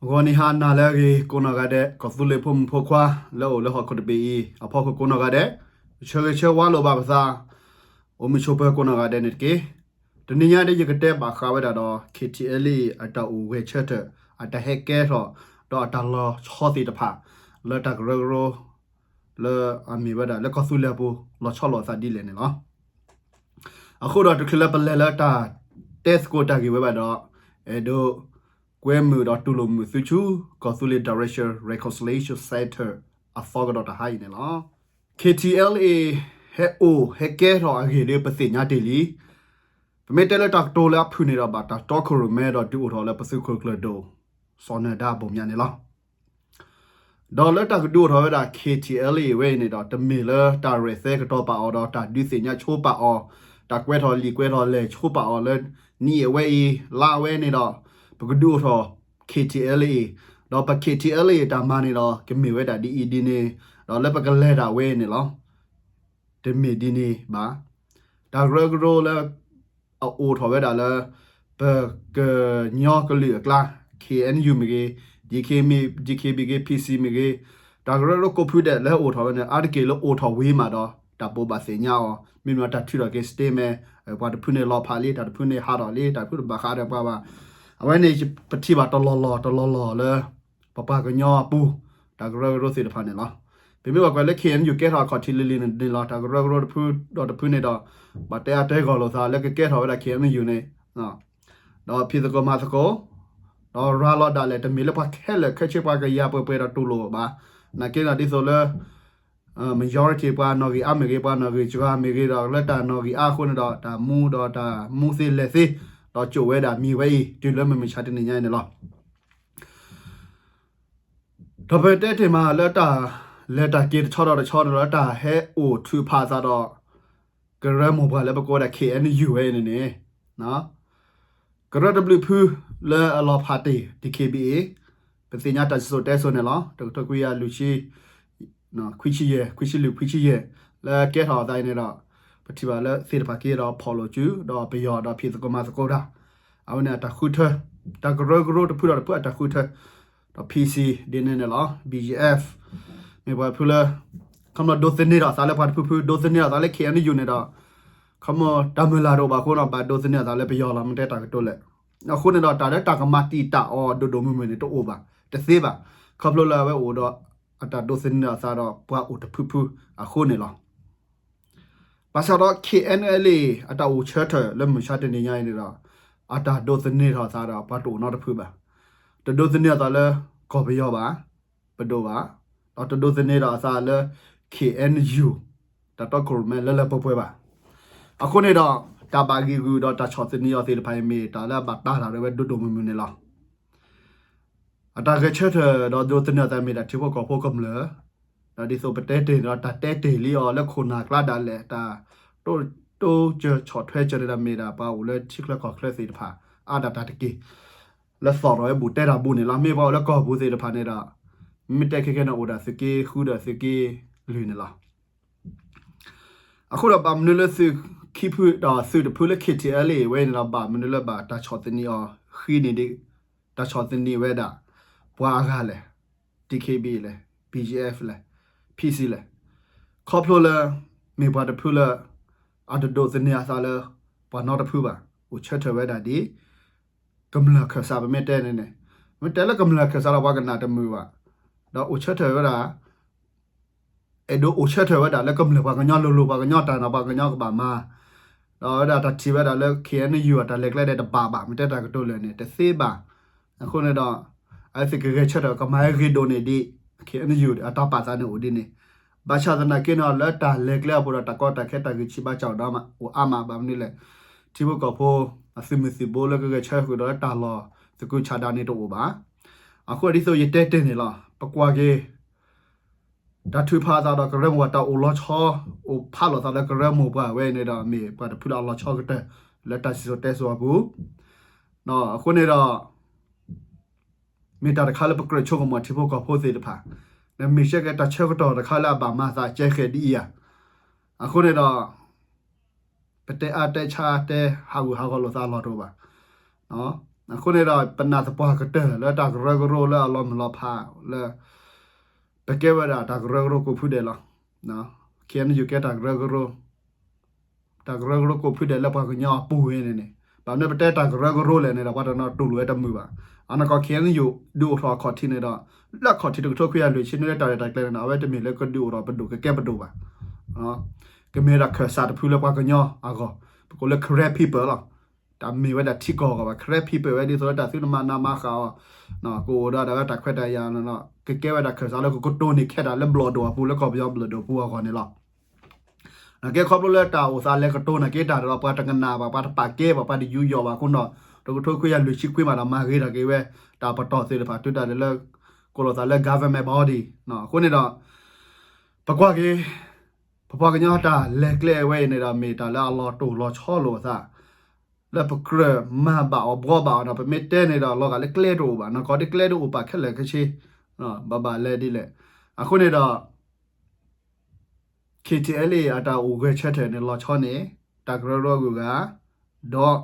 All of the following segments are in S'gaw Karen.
ဂီၤနံၤဟါနၤလၢအဂ့ၤ ကိးနီၢ်ဂၤဒဲး ကီၢ်သူလ့ၤဖိမုၣ်ဖိခွါ လၢအအိၣ်လၢဟီၣ်ခိၣ်တဘ့ၣ်အံၤ အဖီခိၣ်ကိးနီၢ်ဂၤဒဲး, ဆၢဂ့ၤဆၢဝါလိာ်ဘၣ်ပသး, အိၣ်မုာ်ဆိးပၢၤကိးနီၢ်ဂၤဒဲးန့ၣ်တက့ၢ်. တနံၤညါဒ်ယကတဲဘၣ်ဃးဝဲဒၣ်ဒီး KTLA အတၢ်အိၣ်ဂဲၤဆၢထၢၣ် အတၢ်ဟဲကဲထီၣ် ဒီးအတၢ်လီၤဆီသ့ၣ်တဖၣ် လၢတၢ်ကရၢကရိ လၢအမ့ၢ်ဝဲဒၣ်လၢကီၢ်သူလ့ၤအပူၤ လီၤဆီလိာ်အသးဒ်လဲၣ်န့ၣ်လီၤ. အဃိဒီးတချုးလၢပလဲၤလၢတၢ်တဲသကိးတၢ်ဂ့ၢ်ဝဲဘၣ်ဒီး အဲၣ်ဒိးကွဲမုာ်ဒီးတူၢ်လိာ်မုာ်သုဆူ ကီၢ်သူလ့ၤ Direction Reconciliation Center အသီကဒီးတဟါအံၤန့ၣ်လီၤ. KTLA ဟဲအိၣ်ဟဲကဲထီၣ်အဂ့ၢ်ဒီးပသ့ၣ်ညါတ့ၢ်လံ. ပမ့ၢ်တဲလၢတၢ်ကတိၤလၢအဖုၣ်န့ၣ်ဒီး ဘၣ်တၢ်တီခိၣ်ရိၣ်မဲဒီးဒုးအိၣ်ထီၣ်လၢပသုးခိၣ်ကျၢၢ်ဒိၣ် စီၤနၢၤဒါဘိၣ်မၠးန့ၣ်လီၤ. ဒီးလၢတၢ်ကဒုးအိၣ်ထီၣ်ဝဲဒၣ် KTLA ဝဲအံၤန့ၣ်ဒီး တမ့ၢ်လၢတၢ်ရဲၣ်သဲကတီၤပာ်အီၤဒီးတၢ်ဒုးသ့ၣ်ညါဆိပာ်အီၤ, တၢ်ကွဲးထီၣ်လံာ်ကွဲးထီၣ်လဲၢ်ဆိပာ်အီၤလၢ နံၣ်အဝဲအံၤ လါအဝဲန့ၣ်ဒီး ပကဒုးအိၣ်ထီၣ် KTLA အံၤ, ဒီးပ KTLA အံၤတၢ်မၤန့ၣ်ဒီး ကမ့ၢ်ဝဲဒၣ်ဒ်အံၤဒ်န့ၣ်, ဒီးလၢပကလဲၤဒၣ်ဝဲန့ၣ်လီၤ. တမ့ၢ်ဒ်န့ၣ်ဘၣ်. တၢ်ကရၢကရိလၢ အအိၣ်ထီၣ်ဝဲဒၣ်လၢ ပကညီကလုာ်အကျါ KNU မ့ၢ်ဂ့ၤ, DKB မ့ၢ်, DKB ဂ့ၤ, PC မ့ၢ်ဂ့ၤ, တၢ်ကရၢကရိကိးဖုဒဲးလၢအအိၣ်ထီၣ်ဝဲန့ၣ် အါတက့ၢ်လၢအိၣ်ထီၣ်ဝံၤမးဒီး တၢ်ဘိးဘၣ်သ့ၣ်ညါအီၤ, မ့မ့ၢ်တၢ်ထုးထီၣ်က့ၤ statement ပှၤတဖုန့ၣ်လီၤဖးလံ, တၢ်တဖုန့ၣ်ဟးထီၣ်လံ, တၢ်တဖုတဘၣ်ဃးဒီးပှၤဘၣ်. အဝဲန့ၣ် ပထံၣ်ဘၣ်တလီၢ်လီၢ်တလီၢ်လီၢ်လၢ ပပှၤကညီအပူၤ တၢ်ကရၢကရိသ့ၣ်တဖၣ်န့ၣ်လီၤ. ပမ့ၢ်ဘၣ်ကွၢ်လၢ KNU ကဲထီၣ်အခီၣ်ထံးလံၤလံၤန့ၣ်လီၤ. တၢ်ကရၢကရိတဖုဒီးတဖုန့ၣ်ဒီး ဘၣ်တဲအါတဲဂီၢ်လိာ်သးလၢကကဲထီၣ်ဝဲဒၣ် KNU န့ၣ်, ဒီးဖံးသကိးမၤသကိး, ဒီးရၤလီၤဒၣ်လဲာ် တမ့ၢ်လၢပှၤခဲလၢာ်ခဲဆ့ပှၤကယၤပှဲၤပှဲၤဒီးတူၢ်လိာ်ဘၣ်. နာ်က့ဒီးဒ်သိးလၢ majority ပှၤနီၣ်ဂံၢ်အါမ့ၢ်ဂ့ၤ ပှၤနီၣ်ဂံၢ်စှၤမ့ၢ်ဂ့ၤဒီး လၢတၢ်နီၣ်ဂံၢ်အါအဃိန့ၣ်ဒီး တၢ်မူဒီးတၢ်မူသ့လဲၤသ့ ဒီးကၠိာ်ဝဲဒၣ်မံၤဝဲအံၤ တုၤလၢမုၢ်မဆါတနံၤညါအံၤန့ၣ်လီၤ. ဒီးပတဲတ့ၢ်မးလၢတၢ်လဲၤတၢ်က့ၤတဆီဒီးတဆီန့ၣ်ဒီး တၢ်ဟဲအိၣ်ထုးဖးအသးဒီး ကရၢမိၢ်ပှၢ်လၢပကိးဝဲဒၣ် KNU ဝဲအံၤန့ၣ်န့ၣ် ကရၢတဘျုးဖုလၢအလီၤဖးတ့ၢ် DKBA ပသ့ၣ်ညါတၢ်စံၣ်စိၤတဲစိၤန့ၣ်လီၤ. တကထိခွံကယၤလွံၢ်ဆံ ခွံဆံယဲၢ် ခွံဆံလွံၢ် ခွံဆံယဲၢ် လၢကဲထီၣ်အသးအံၤန့ၣ်ဒီး ပထံၣ်ဘၣ်လၢသ့ၣ်တဖၣ်က့ၤဒီးဖီၣ်လိာ်စု ဒီးပယီၤဒီးဖံးသကိးမၤသကိးတၢ် အဝဲန့ၣ်အတၢ်ဃုထၢ တၢ်ကရၢကရိတဖုဒီးတဖုအတၢ်ဃုထၢ ဒီး PC ဒ်န့ၣ်န့ၣ်လီၤ BGF မ့ၢ်ပှၤတဖုလၢ ခီမီဒိးသန့ၤထီၣ်အသးလၢပှၤတဖုဖု ဒိးသန့ၤထီၣ်အသးလၢ KNU န့ၣ်ဒီး ခီမီတၢ်မုၢ်လၢ်တအိၣ်ဘၣ်အဃိန့ၣ် ဘၣ်ဒိးသန့ၤအသးလၢပယီၤလီၤ မ့ၢ်တဲတၢ်ကတိၤလဲၣ်. အဃိန့ၣ်ဒီး တၢ်လၢတၢ်ကမၤတံာ်တာ်အီၤဒိၣ်ဒိၣ်မုၢ်မုၢ်န့ၣ် တအိၣ်ဘၣ် တသ့ဘၣ်. ခီဖျိလၢအဝဲအိၣ်ဒီးအတၢ်ဒိးသန့ၤအသးဒီးပှၤအိၣ်တဖုဖုအဃိန့ၣ်လီၤ. ဘၣ်ဆၣ်ဒီး KNLA အတၢ်အိၣ်ဆၢထၢၣ်လၢမုၢ်မဆါတနံၤညါအံၤန့ၣ်ဒီး အတၢ်ဒိးသန့ၤထီၣ်အသးဒီးပှၤတအိၣ်နီတဖုဘၣ်. တဒိးသန့ၤအသးလၢကီၢ်ပယီၤဘၣ်, ပဒိၣ်ဘၣ်, ဒီးတဒိးသန့ၤဒီးအသးလၢ KNU တၢ်တီခိၣ်ရိၣ်မဲလၢလၢပှဲၤပှဲၤဘၣ်. အဃိန့ၣ်ဒီး တၢ်ဘၣ်ဂံာ်ဂုာ်ဒီးတၢ်ဆီၣ်သနံးအီၤသ့ၣ်တဖၣ်အံၤမ့ၢ်တၢ်လၢအဘၣ်တၢ်တၢ်ရဲၣ်ဝဲဒိၣ်ဒိၣ်မုၢ်မုၢ်န့ၣ်လီၤ. အတၢ်ဂဲၤဆၢထၢၣ်ဒီးဒိးသန့ၤအသးမ့ၢ်ဒၣ်ထံဖိကီၢ်ဖိကမျၢၢ်, ဒီးဒ်သိးပတဲတ့ၢ်ဒီးတၢ်တဲတ့ၢ်လံအီၤလၢခိၣ်နၢ်ကျါဒၣ်လဲာ် တၢ်တိစၢၤဆီၣ်ထွဲစၢၤန့ၣ်ဒီးမ့ၢ်ဒၣ်ပှၤအိၣ်လၢထံချၢကီၢ်ချၢသ့ၣ်တဖၣ် အါဒၣ်တၢ်တက့ၢ် လၢသီၣ်ထီၣ်ဝဲဘူးတဲတၢ်ဘူးန့ၣ်လီၤ. မ့ၢ်ပှၤအိၣ်လၢကီၢ်ပူၤသ့ၣ်တဖၣ်န့ၣ်ဒီး မ့ၢ်တဲခဲကဲန့ၣ်အိၣ်ဒၣ်သုးက့ဃုဒီးသုးက့လွံၢ်န့ၣ်လီၤ. အဃိဒီးဘၣ်မနုၤလၢသုးခံဖုဒီးသုးတဖုလၢ KTLA ဝဲန့ၣ်ဒီး ဘၣ်မနုၤလၢဘၣ်တၢ်ဆီၣ်သနံးအီၤဃံန့ၣ်ဒ် တၢ်ဆီၣ်သနံးဝဲဒၣ် ပှၤအဂၤလဲၣ်, DKB လဲၣ်, BGF လဲၣ်, PC လဲၣ်. ခီဖျိလၢ မ့ၢ်ပှၤတဖုလၢ အတဒိးသန့ၤအသးလၢ ပှၤနီတဖုဘၣ်, အိၣ်ဆၢထၢၣ်ဝဲဒၣ်ဒ် ကမျၢၢ်ခၢၣ်စးပမ့ၢ်တဲန့ၣ်န့ၣ်, မ့ၢ်တဲလၢကမျၢၢ်ခၢၣ်စးဒီးပှၤကနၣ်တမုာ်ဘၣ်, ဒီးအိၣ်ဆၢထၢၣ်ဝဲဒၣ် အဲၣ်ဒိးအိၣ်ဆၢထၢၣ်ဝဲဒၣ်လၢကမျၢၢ်ပှၤကညီလိၤလိၤ ပှၤကညီတၢ်နီၤ ပှၤကညီကဘၣ်မၤ, ဒီးဝဲဒၣ်တၢ်ထံၣ်ဝဲဒၣ်လၢ KNU အတၢ်လဲၤကျဲဒဲးတဘၣ်ဘၣ် မ့ၢ်တဲတၢ်ကတိၤလဲၣ်န့ၣ် တသ့ဘၣ်. အဃိန့ၣ်ဒီး အဝဲသ့ၣ်ကဂဲၤဆၢထၢၣ်ကမၤဟဲဂ့ၤဒိၣ်န့ၢ်ဒံး KNU အတၢ်ပာ်သးန့ၣ်အိၣ်ဒ်န့ၣ်, ဘၣ်ဆၣ်သနာ်က့န့ၣ် လၢတၢ်လဲၤကျဲအပူၤဒီးတၢ်ကီတၢ်ခဲတၢ်ဂံၢ်ဆံးဘၣ်ဆၣ်ဒီး အိၣ်အါမးဘၣ်မနုၤလဲၣ်, ထံဖိကီၢ်ဖိ အသုးမုၢ်သံၣ်ဘိလၢကဂဲၤဆၢဃုာ်ဒီးလၢတၢ်လီၢ်သကုၤဆးဒးန့ၣ်တအိၣ်ဘၣ်. အဃိဒ်သိးယတဲတ့ၢ်န့ၣ်လီၤ ပကွၢ်က့ၤ တၢ်ထုးဖးအသးဒီးကရၢမိၢ်ပှၢ် တၢ်အိၣ်လီၤဆီ အိၣ်ဖးလိာ်သးလၢကရၢမိၢ်ပှၢ်ဝဲန့ၣ်ဒီး မ့ၢ်ပှၤတဖုလၢအလီၤဆီကတၢၢ် လၢတၢ်စံၣ်စိၤတဲစိၤအပူၤ, အဃိန့ၣ်ဒီး မ့ၢ်တၢ်တခါလၢပကြၢးဆိကမိၣ်ထံဖိကီၢ်ဖိသ့ၣ်တဖၣ်, ဒီးမ့ၢ်စ့ၢ်ကီးတၢ်ဆၢကတီၢ်တခါလၢအဘၣ်မၤသးကဲဃဲၤဒ်အံၤဧါ. အဃိန့ၣ်ဒီး ပတဲအါတဲဆါတဲဟးဂူာ်ဟးဂီၤလိာ်သးအလီၢ်တအိၣ်ဘၣ်. အဃိန့ၣ်ဒီး ပနာ်သပှၢ်ကတၢၢ်လၢတၢ်ကရၢကရိလၢအလီၤမုၢ်လီၤဖးလၢ ပကဲဝဲဒၣ်တၢ်ကရၢကရိကိးဖုဒဲးလီၤ. ခဲအံၤန့ၣ် ယကဲတၢ်ကရၢကရိ တၢ်ကရၢကရိကိးဖုဒဲးလၢပှၤကညီအပူၤဝဲန့ၣ်န့ၣ် ဘၣ်မနုၤပတဲတၢ်ကရၢကရိလဲၣ်န့ၣ်ဒီး ပှၤတနီၤတူၢ်လိာ်ဝဲတမုာ်ဘၣ်. အနီၢ်ကီၢ် ခဲအံၤန့ၣ် ယဒုးအိၣ်ထီၣ်အခီၣ်ထံးန့ၣ်ဒီး လၢအခီၣ်ထံးတကထိခွံကယၤလွံၢ်ဆံနွံလၢတၢ်ရဲၣ်တၢ်ကျဲၤန့ၣ်ဒီး အဝဲတမ့ၢ်လၢကဒုးအိၣ်ထီၣ်ပဒိၣ်ကကဲပဒိၣ်ဘၣ်. ကမ့ၢ်ဝဲဒၣ်ခၢၣ်စးတဖုလၢပှၤကညီအဂီၢ်, ပကိးလၢ Karen people လီၤ. တမ့ၢ်ဝဲဒၣ်ထံကီၢ်အဂီၢ်ဘၣ်. Karen people ဝဲဒ်သိးလၢတၢ်သုတမၤနးမၤဃၣ်အီၤ, ကအိၣ်ဒီးဒၣ်ဝဲတၢ်ခွဲးတၢ်ယာ်, ကကဲဝဲဒၣ်ခၢၣ်စးလၢကကတိၤန့ၢ်ခဲတၢ်လၢဘျီၣ်ဒိၣ်အပူၤ လၢကီၢ်ပယီၤဘျီၣ်ဒိၣ်အပူၤအဂီၢ်န့ၣ်လီၤ. နာ်က့ခီဖျိလၢတၢ်အိၣ်သးလဲၤကတိၤနာ်က့တၢ်ဒီး ပှၤတကနၣ်ဘၣ်, ပှၤတပာ်ကဲဘၣ်, ပှၤတယူးယီၣ်ဘၣ်အဃိန့ၣ်ဒီး တကထိခွံကယၤလွံၢ်ဆံခွံမးဒီး မၤဂ့ၤထီၣ်က့ၤဝဲ တၢ်ပတီၢ်သ့ၣ်တဖၣ် တုၤဒၣ်လဲာ်လၢ ကိးလီၤသးလၢ government body အဃိန့ၣ်ဒီး ပကွၢ်က့ၤ ပပှၤကညီတၢ်လဲၤကျဲအဝဲအံၤန့ၣ်ဒီး မ့ၢ်တၢ်လၢအလီၤတိၢ်လီၤဆီလိာ်အသး လၢပကြၢးမၤဘၣ်အီၤဘှီဘၣ်အီၤဒီး ပမ့ၢ်တဲန့ၣ်ဒီး လီၤဂာ်လၢကျဲတအိၣ်ဘၣ်, နီၢ်ကီၢ်ဒ်ကျဲတအိၣ်ပာ်ခဲလၢာ်ခဲဆ့, ဘၣ်ဘၣ်လဲၤဒ်လဲၣ်. အဃိန့ၣ်ဒီး KTLA အတၢ်အိၣ်ဂဲၤဆၢထၢၣ်န့ၣ် လီၤဆီန့ၣ် တၢ်ကရၢကရိအဂုၤအဂၤ, ဒီး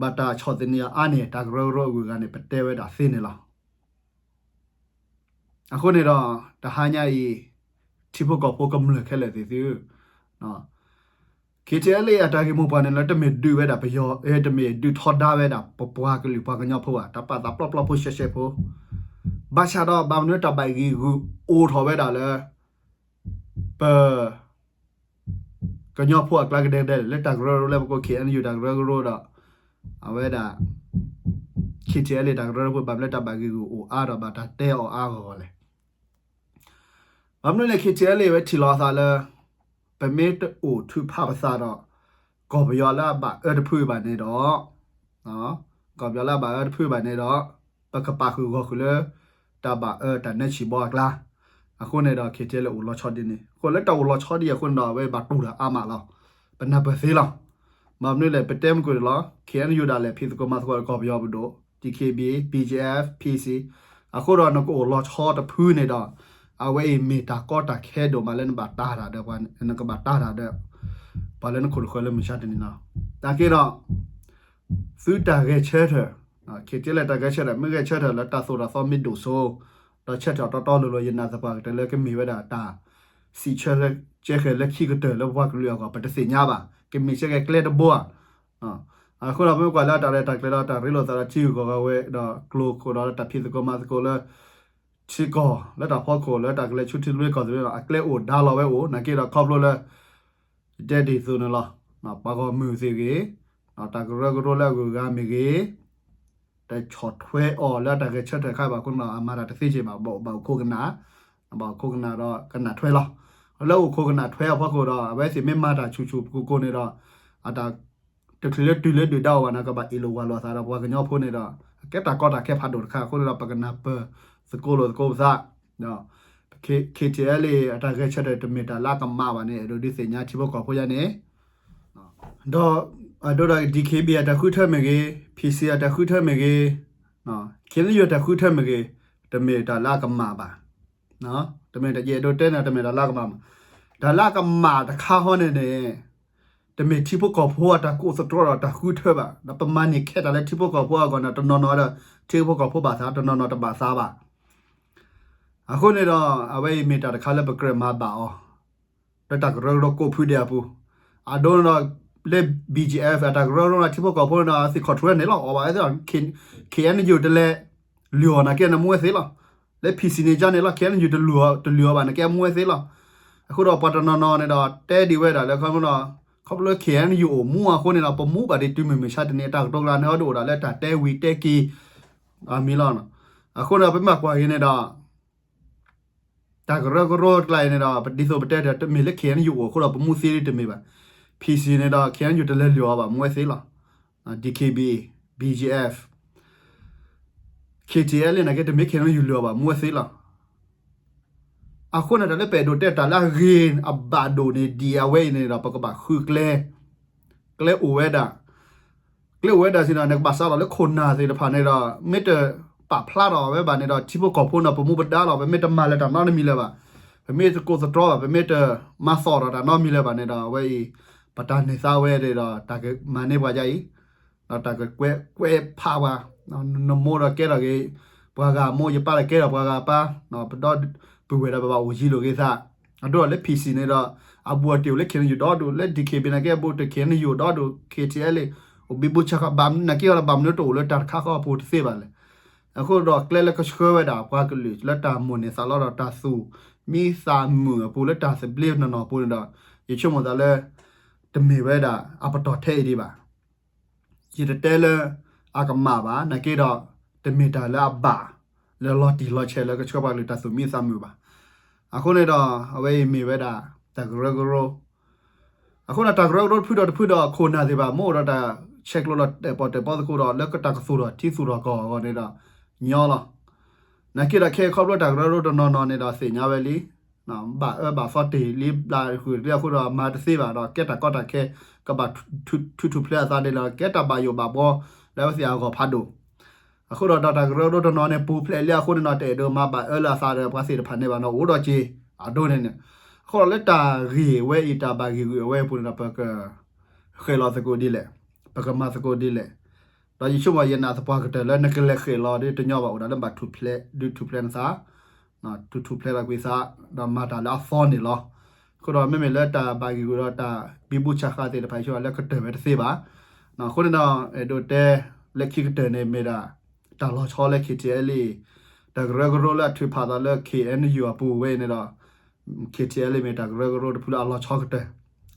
ဘၣ်တၢ်ဆီၣ်သနံးအါန့ၢ် တၢ်ကရၢကရိအဂုၤအဂၤန့ၣ် ပတဲဝဲဒၣ်သ့န့ၣ်လီၤ. အဃိန့ၣ်ဒီး တဟါညါအံၤ ထံဖိကီၢ်ဖိကမျၢၢ်ခဲလၢာ်သ့ၣ်သုဧၢ, KTLA အတၢ်ဂ့ၢ်မိၢ်ပှၢ်န့ၣ်လၢ တမ့ၢ်ဒုးဝဲဒၣ်ပယီၤ, တမ့ၢ်ဒုးထီဒါဝဲဒၣ်ပပှၤကလုာ်ပှၤကညီဖိဘၣ်, တၢ်ပာ်သးပျီပျီဖိရှဲရှဲဖိ, ဘၣ်ဆၣ်ဒီး ဘၣ်မနုၤတၢ်ဘၣ်ဂံာ်ဂူာ်အိၣ်ထီၣ်ဝဲဒၣ်လၢ ပ ကညီဖိအကျါကဒဲကဒဲ လၢတၢ်ကရၢကရိလၢပကိး KNU တၢ်ကရၢကရိဒီး အဝဲဒၣ် KTLA တၢ်ကရၢကရိ ဘၣ်မနုၤတၢ်ဘၣ်ဂံာ်ဂူာ်အိၣ်အါဒီးဘၣ်တၢ်တဲအီၤအါဂီၢ်ဂီၢ်လဲၣ်. ဘၣ်မနုၤလဲၣ် KTLA ဝဲထံၣ်လီၤအသးလၢ ပမ့ၢ်တအိၣ်ထုးဖးပသးဒီး ကီၢ်ပယီၤလၢအဘၣ်အၢတဖုဘၣ်န့ၣ်ဒီး ကီၢ်ပယီၤလၢအဘၣ်အၢတဖုဘၣ်န့ၣ်ဒီး ပကပာ်ဃုာ်ဂီၢ်ဃုာ်လၢ တၢ်ဘၣ်အၢတၢ်နၢဆံးဘီအကျါ, အဃိန့ၣ်ဒီး KTLA အိၣ်လီၤဆီဒ်န့ၣ်, အဃိလၢတၢ်အိၣ်လီၤဆီဒ်အဃိန့ၣ်ဒီး အဝဲဘၣ်တူၢ်တၢ်အါမးလီၤ. ပနၢ်ပၢၢ်သ့လီၤ. ဘၣ်မနုၤလဲၣ် ပတဲမုၢ်ကၢၢ်န့ၣ်လီၤ, KNU ဒၣ်လဲာ် ဖံးသကိးမၤသကိးဒီးကီၢ်ပယီၤပဒိၣ်, DKBA, BGF, PC, အဃိဒီး နကအိၣ်လီၤဆီတဖုန့ၣ်ဒီး အဝဲအံၤမ့ၢ်တၢ်ကီတၢ်ခဲဒိၣ်မးလၢနဘၣ်တၢ်တၢ်ဒီး နကဘၣ်တၢ်တၢ်ဒီး ပှၤလၢနခိၣ်နဃၢၤလၢမုၢ်ဆါတနံၤလီၤ. နာ်က့ဒီး သုတၢ်ဂဲၤဆၢထၢၣ်, KTLA တၢ်ဂဲၤဆၢထၢၣ် မ့ၢ်ဂဲၤဆၢထၢၣ်လၢတၢ်သိၣ်တၢ်သီမ့ၢ်ဒိၣ်စိ ဒီးဆၢထၢၣ်တီတီလိၤလိၤ ယနာ်သပှၢ်ကတၢၢ်လၢကမ့ၢ်ဝဲဒၣ်တၢ် စံးဆၢကဲဃဲၤလၢခံကတၢၢ်လၢပပှၤကလုာ်အဂီၢ် ပတသ့ၣ်ညါဘၣ်, ကမ့ၢ်ဆၢကဲကျဲတဘိဧါ. အဃိဒီး ပမ့ၢ်ကွၢ်လၢတၢ်ရဲၣ်တၢ်ကျဲၤဒီး တၢ်ရ့လိာ်သးဒီးထံဂုၤကီၢ်ဂၤဝဲဒီး ကျိၤခိၣ်ဒီးတၢ်ဖံးသကိးမၤသကိးလၢ ထံကီၢ်လၢတၢ်ဖီခိၣ်လၢတၢ်ကလဲၤဆူထံသဘျ့ကီၢ်သဘျ့ဒီး အကျဲအိၣ်ဒါလီၤဝဲအိၣ် နာ်က့ဒီးခီဖျိလၢ ယတဲဒ်သိးန့ၣ်လီၤ. ပှၤဂီၢ်မုၢ်သ့ၣ်ဂ့ၤ, တၢ်ကရၢကရိလၢအဂုၤအဂၤမ့ၢ်ဂ့ၤ, တဆီၣ်ထွဲအီၤလၢတၢ်ဂဲၤဆၢထၢၣ်ခါဘၣ်အဃိန့ၣ်ဒီး အမၤတၢ်တသ့စ့ၢ်ဘၣ်, ဘၣ်အိၣ်ခိးကနၣ်, ဘၣ်အိၣ်ခိးကနၣ်ဒီးကနၣ်ထွဲလီၤ. လၢအိၣ်ခိးကနၣ်ထွဲအဖီခိၣ်ဒီး အဝဲသ့ၣ်မ့ၢ်မၤတၢ်ဆူၣ်ဆူၣ်ကိၢ်ကိၢ်န့ၣ်ဒီး အတၢ် တချုးလၢတုၤလၢဒုၣ်ဒါအိၣ်ဘၣ်န့ၣ် ကဘၣ်အ့ၣ်လိာ်ဝၤလိာ်အသးဒီးပှၤကညီဖိန့ၣ်ဒီး အကဲတၢ်ကီတၢ်ခဲဖးဒိၣ်တခါအဃိန့ၣ်ဒီး ပကနၢ်ပၢၢ်သကိးလိာ်သကိးပသး, ဒီး KTLA အတၢ်ဂဲၤဆၢထၢၣ်တမ့ၢ်တၢ်လၢအကမၣ်ဘၣ်န့ၣ် အဲၣ်ဒိးဒုးသ့ၣ်ညါထံဖိကီၢ်ဖိယါန့ၣ်, ဒီး အဒိဒီး DKBA အတၢ်ဃုထၢမ့ၢ်ဂ့ၤ, PC အတၢ်ဃုထၢမ့ၢ်ဂ့ၤ, KNU အတၢ်ဃုထၢမ့ၢ်ဂ့ၤ, တမ့ၢ်တၢ်လၢအကမၣ်ဘၣ်. တမ့ၢ်တၢ်ယအဲၣ်ဒိးတဲန့ၣ် တမ့ၢ်တၢ်လၢအကမၣ်ဘၣ်. တၢ်လၢအကမၣ်တခါဃီန့ၣ်န့ၣ် တမ့ၢ်ထံဖိကီၢ်ဖိအတၢ်ကိးသတြီဒီးတၢ်ဃုထၢဘၣ်. ဒီးပမၤန့ၢ်ခဲတၢ်လၢထံဖိကီၢ်ဖိအဂီၢ်န့ၣ် တနီၤနီၤဒီး ထံဖိကီၢ်ဖိဘၣ်သး တနီၤနီၤတဘၣ်သးဘၣ်. အဃိန့ၣ်ဒီး အဝဲအံၤမ့ၢ်တၢ်တခါလၢပကြၢးမၤဘၣ်အီၤ လၢတၢ်ကရၢကရိကိးဖုဒဲးအပူၤ, အဒိန့ၣ်ဒီး လၢ BGF အတၢ်ကရၢကရိန့ၣ် ထံဖိကီၢ်ဖိန့ၣ်ဒီး သ့ၣ်ခီၣ်ထွဲန့ၣ်လီၤ. အီၣ်ဘၣ်ဝဲသ့ၣ်လီၤ. KNU တလဲၤလုၢ်အီၤနာ်က့န့ၣ် မူဝဲသ့လီၤ. လၢ PC န့ၣ်ကန့ၣ်လီၤ KNU တလုၢ်အီၤဘၣ်နာ်က့ မူဝဲသ့လီၤ. အဃိဒီးပှၤတနီၤနီၤန့ၣ်ဒီး တဲဒံးဝဲဒၣ်လၢခီဖျိဒီး ခီဖျိလၢ KNU အိၣ်မူအဃိန့ၣ်ဒီး ပမူဘၣ်ဒံးတုၤမုၢ်မဆါတနံၤ တၢ်ကတိၤကျါန့ၣ် ဟီဒုးအိၣ်ဒၣ်လၢတၢ်တဲဝံၤတဲက့ၤ အမံၤလီၤ. အဃိန့ၣ်ဒီး ပမ့ၢ်ကွၢ်က့ၤန့ၣ်ဒီး တၢ်ကရၢကရိတကျါအံၤန့ၣ်ဒီး ဒ်သိးပတဲတၢ် တမ့ၢ်လၢ KNU အိၣ်အဃိဒီး ပမူသ့ဒ်တမ့ၢ်ဘၣ်. PC န့ၣ်ဒီး KNU တလဲၤလုၢ်အီၤဘၣ် မူဝဲသ့လီၤ. DKBA, BGF, KTLA နာ်က့ တမ့ၢ် KNU လုၢ်အီၤဘၣ် မူဝဲသ့လီၤ. အဃိန့ၣ် တၢ်လၢပအဲၣ်ဒိးတဲတၢ်လၢအဂ့ၤအဘၣ်ဒိၣ်န့ၣ် ဒ်အဝဲအံၤန့ၣ်ဒီး ပကဘၣ်ဃုကျဲ ကျဲအိၣ်ဝဲဒၣ် ကျဲအိၣ်ဝဲဒၣ်စ့ၢ်ဒီး နကဘၣ်စးထီၣ်လၢခိၣ်နၢ်သ့ၣ်တဖၣ်န့ၣ်ဒီး မ့ၢ်တပာ်ဖျါထီၣ်ဝဲဘၣ်န့ၣ်ဒီး ထံဖိကီၢ်ဖိန့ၣ် ပမူပဒါလီၤ. ပမ့ၢ်တမၤလၢၤတၢ်နီတမံၤလၢၤဘၣ်, ပမ့ၢ်တကိးသတြီဘၣ်, ပမ့ၢ်တမၤသီၣ်ထီၣ်တၢ်နီတမံၤလၢၤဘၣ်န့ၣ်ဒီး အဝဲအံၤ ပတၢ်န့ၢ်သါဝဲဒီး တၢ်ကမၤန့ၢ်ပှၤယါအံၤ ဒီးတၢ်ကကွဲးကွဲးဖးပှၤ, နမိၢ်ဒီးကဲထီၣ်က့ၤပှၤဂၤအမိၢ်, ယပၢ်ဒီးကဲထီၣ်ပှၤဂၤအပၢ်, ပဒီပုၢ်ဝဲၢ်ဒီးပဘၣ်အိၣ်ယံၤလိာ်က့ၤသး, အဒိဒီးလၢ P C န့ၣ်ဒီး အဘူးအတံၢ်အိၣ်လၢ K N U ဒီဒူၣ်, လၢ D K B A န့ၣ်ကဲဘူးတံၢ် K N U ဒီဒူၣ်, K T L အိၣ်ဘံဘူဆးဃး, ဘၣ်မနုၤနာ်က့ဒီး ဘၣ်မနုၤတအိၣ်လၢတၢ်တခါဃီအပူၤတသ့ဘၣ်လဲၣ်. အဃိဒီးကျဲလၢကဆှၢဝဲဒၣ်ပှၤကလုာ်လၢတၢ်မိၣ်န့ၢ်သးလီဒီးတၢ်သူၣ်မံသးမုာ်အပူၤ လၢတၢ်သဘျ့နီၢ်နီၢ်အပူၤန့ၣ်ဒီး ယဆိကမိၣ်သးလၢ တမ့ၢ်ဝဲဒၣ်အပတီၢ်ထဲအံၤဒံးဘၣ်. ယတတဲလၢအကမၣ်ဘၣ်, နာ်က့ဒီး တမ့ၢ်တၢ်လၢအဘၣ် လၢလီၤတံၢ်လီၤဆဲးလၢကဆှၢပှၤကလုာ်တၢ်သူၣ်မံသးမုာ်ဘၣ်. အဃိန့ၣ်ဒီး အဝဲအံၤမ့ၢ်ဝဲဒၣ် တၢ်ကရၢကရိ အဃိဒီးတၢ်ကရၢကရိတဖုဒီးတဖုဒီးခိၣ်နၢ်သ့ၣ်တဖၣ် မ့ၢ်အိၣ်ဒီးတၢ်ဆဲးကျိးဒီးတၢ်ပီၣ်တၢ်ပီသကိးဒီး လၢတၢ်ကသူၣ်ထီၣ်ထံသူၣ်ထီၣ်ကီၢ်အဂီၢ်န့ၣ်ဒီး ညီလီၤ. နာ်က့ဒီးခဲအံၤခီဖျိတၢ်ကရၢကရိတနီၤနီၤန့ၣ်ဒီးသ့ၣ်ညါဝဲလံ, ဘၣ်အၢဘၣ်သီတ့ၢ်လံဘျးဃုာ်လံအဃိဒီးမၤတသ့ဘၣ်ဒီး ကဲတၢ်ကီတၢ်ခဲ ကဘၣ်ထူးထူးဖျဲးအသးဒ်လဲၣ်, ကဲတၢ်ဘၣ်ယိၣ်ဘၣ်ဘှီလၢအဝဲသ့ၣ်အဂီၢ်ဖးဒိၣ်. အဃိဒီးတၢ်ကရၢကရိတနီၤန့ၣ် ပူၤဖျဲးလံအဃိန့ၣ်ဒီး တအဲၣ်ဒိးမၤဘၣ်အၢလၢအသးဒီးပှၤသ့ၣ်တဖၣ်န့ၣ်ဘၣ်န့ၣ် အိၣ်ဒီးက့ၤအဒိန့ၣ်န့ၣ်. အဃိဒီးလၢတၢ်ဂ့ၢ်ဝဲအံၤ တၢ်ဘၣ်ဂံၢ်ဂုာ်အဝဲအံၤအပူၤန့ၣ်ဒီး ပက ဃဲးလီၤသကိးဒ်လဲၣ်, ပကမၤသကိးဒ်လဲၣ်. ဒီးယဆိကမိၣ်ယနာ်သပှၢ်ကတၢၢ်လၢနကလဲၤဃဲးလီၤဒီးတညီဘၣ် အိၣ်ဒၣ်လၢဘၣ်ထူၣ်ဖျဲး ဒုးထူၣ်ဖျဲးနသး ထူၣ်ထူၣ်ဖျဲးလီၤကွံာ်သး ဒီးမၤတၢ်လၢအသီန့ၣ်လီၤ. အဃိဒီးမ့မ့ၢ်လၢတၢ်ဘၣ်ဂံၢ်ဂုာ်ဒီးတၢ်ဘံဘူဆးဃးသ့ၣ်တဖၣ် ယဆိကမိၣ်လၢကတၢၢ်ဝဲတသ့ဘၣ်. အဃိန့ၣ်ဒီး အဲၣ်ဒိးတဲ လၢခံကတၢၢ်န့ၣ်မ့ၢ်ဒၣ် တၢ်လီၤဆီလၢ K T L A တၢ်ကရၢကရိလၢအထုးဖးသးလၢ K N U အပူၤဝဲအံၤန့ၣ်ဒီး K T L A မ့ၢ်တၢ်ကရၢကရိတဖုလၢအလီၤဆီကတၢၢ်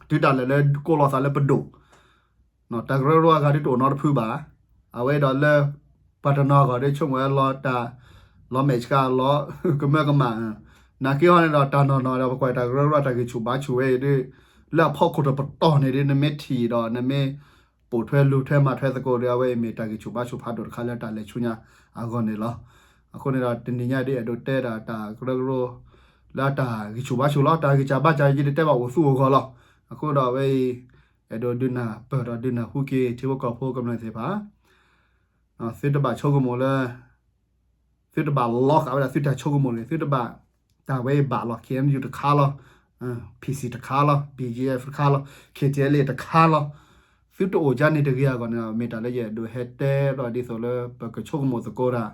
တုၤဒၣ်လဲာ်လၢကိးလီၤသးလၢပဒိၣ် တၢ်ကရၢကရိအဂၤဒ်တအိၣ်နီတဖုဘၣ်. အဝဲဒီးလၢ ပှၤတနီၤအဂီၢ်ဒ်ဆိကမိၣ်ဝဲလီၤတၢ် လီၤမဲာ်ဆှးလီၤကမၢကမၣ်, နာ်က့ဟီန့ၣ်ဒီးတၢ်နီၢ်နီၢ်ဒီး ပကွၢ်တၢ်ကရၢကရိတၢ်ဂံၢ်ဆူၣ်ဘါဆူၣ်ဝဲအံၤဒ် လၢအဖီခိၣ်တပတီၢ်န့ၣ်ဒ် နမ့ၢ်ထံၣ်ဒီး နမ့ၢ်ပိာ်ထွဲလူၤထွဲမၤထွဲသကိးဒီး အဝဲအံၤမ့ၢ်တၢ်ဂံၢ်ဆူၣ်ဘါဆူၣ်ဖးဒိၣ်တခါလၢတၢ်လဲၤဆူညါအဂီၢ်န့ၣ်လီၤ. အဃိန့ၣ်ဒီးတနံၤညါဒ်အဲၣ်ဒိးတဲဒၣ်တၢ်ကရၢကရိ လၢအတၢ်ဂံၢ်ဆူၣ်ဘါဆူၣ်လီၤ. တၢ်ဂံၢ်စၢ်ဘါစၢ် ယတတဲဘၣ်အိၣ်သူအိၣ်ဂီၢ်လီၤ. အဃိဒီးအဝဲအံၤ အဲၣ်ဒိးဒုးနၢ်ပၢၢ်ဒီးဒုးနၢ်ဟူက့ၤ ထံဖိကီၢ်ဖိကမျၢၢ်သ့ၣ်တဖၣ် သုတဘၣ်ဆိကမိၣ်လၢ သုတဘၣ်လီဃာ်ဝဲဒၣ်သုတၢ်ဆိကမိၣ်န့ၣ် သုတဘၣ် တၢ်ဝဲအံၤဘၣ်လီၤ. K N U တခါလီၤ, P C တခါလီၤ, B G F တခါလီၤ, K T L A တခါလီၤ. သုတအိၣ်ကန့ၣ်တဂ့ၤအဂီၢ်န့ၣ် မ့ၢ်တၢ်လၢယအဲၣ်ဒိးဟဲတဲဒီးဒ်သိးလၢပကဆိကမိၣ်သကိးတၢ်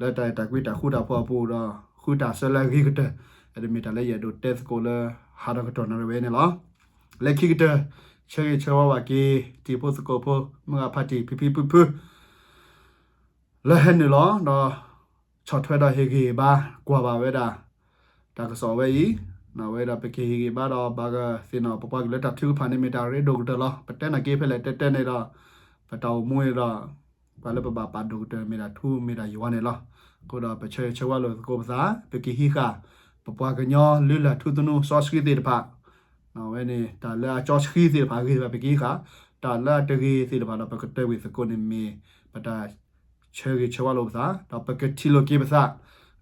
လၢတၢ်အဲၣ်တၢ်ကွံတၢ်ဃူတၢ်ဖိးအပူၤဒီး ဃုတၢ်ဆၢလၢအဂ့ၤကတၢၢ်, အဲၣ်ဒိးမ့ၢ်တၢ်လၢယအဲၣ်ဒိးတဲသကိးလၢ ဟးထီၣ်ကတီၢ်နၣ်ရံၣ်ဝဲန့ၣ်လီၤ. လၢခံကတၢၢ် ဆၢဂ့ၤဆၢဝါဘၣ်က့ၤ တံၤဖိသကိးဖိ မုၢ်ဂၤဖးတံၢ် ဖံဖံဖုဖု လၢဟဲနုာ်လီၤ ဒီး ဆီၣ်ထွဲဒီးဟ့ၣ်ဂံၢ်ဘါကွၢ်ဘၣ်ဝဲဒၣ် တၢ်ကစီၣ်ဝဲအံၤ, ဝဲဒီးပကဟ့ၣ်ဂံၢ်ဘါဒီးဘၣ်ကသ့ၣ်နီၣ် ပပှၤကလုာ်လၢတၢ်ထုကဖၣ်န့ၣ်မ့ၢ်တၢ်ရ့ဒိၣ်ကတၢၢ်လီၤ. ပတဲနာ်က့ဖဲလဲၣ်တဲတဲန့ၣ်ဒီး ပတၢ်အိၣ်မူန့ၣ်ဒီး ပှၤလၢပဘၣ်ပာ်ဒိၣ်ကတၢၢ်မ့ၢ်ဒၣ်ထူမ့ၢ်ဒၣ်ယွၤန့ၣ်လီၤ. အဃိဒီးပဆၢဂ့ၤဆၢဝါလိာ်သကိးပသး ပကဟံးဃာ် ပပှၤကညီလုၢ်လၢ်ထူသနူစီဆှံသ့ၣ်တဖၣ် အဝဲန့ၣ် တၢ်လၢအစီဆှံသ့ၣ်တဖၣ်အဂ့ၤတဖၣ် ပကဟံးဃာ်, တၢ်လၢအတဂ့ၤသ့ၣ်တဖၣ်ဒီး ပကတၢၢ်ကွံာ်သကိးန့ၣ်မ့ၢ် ပတၢ်ဆၢဂ့ၤဆၢဝါလိာ်ပသး, ဒီးပကထံၣ်လိာ်က့ၤပသး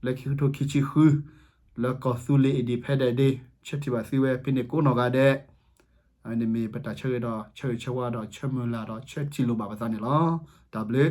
လၢခံကထိခံဆံဃု လၢကီၢ်သူလ့ၤ independent day ဆၢထံၣ်ဘၣ်သံဝဲဖဲန့ၣ်ကိးနီၢ်ဂၤဒဲး, အဝဲန့ၣ်မ့ၢ်ပတၢ်ဆၢဂ့ၤဒီးဆၢဂ့ၤဆၢဝါဒီးဆၢမုၢ်လၢ်ဒီး ဆၢထံၣ်လိာ်ဘၣ်ပသးန့ၣ်လီၤ. တၢ်ဘျုး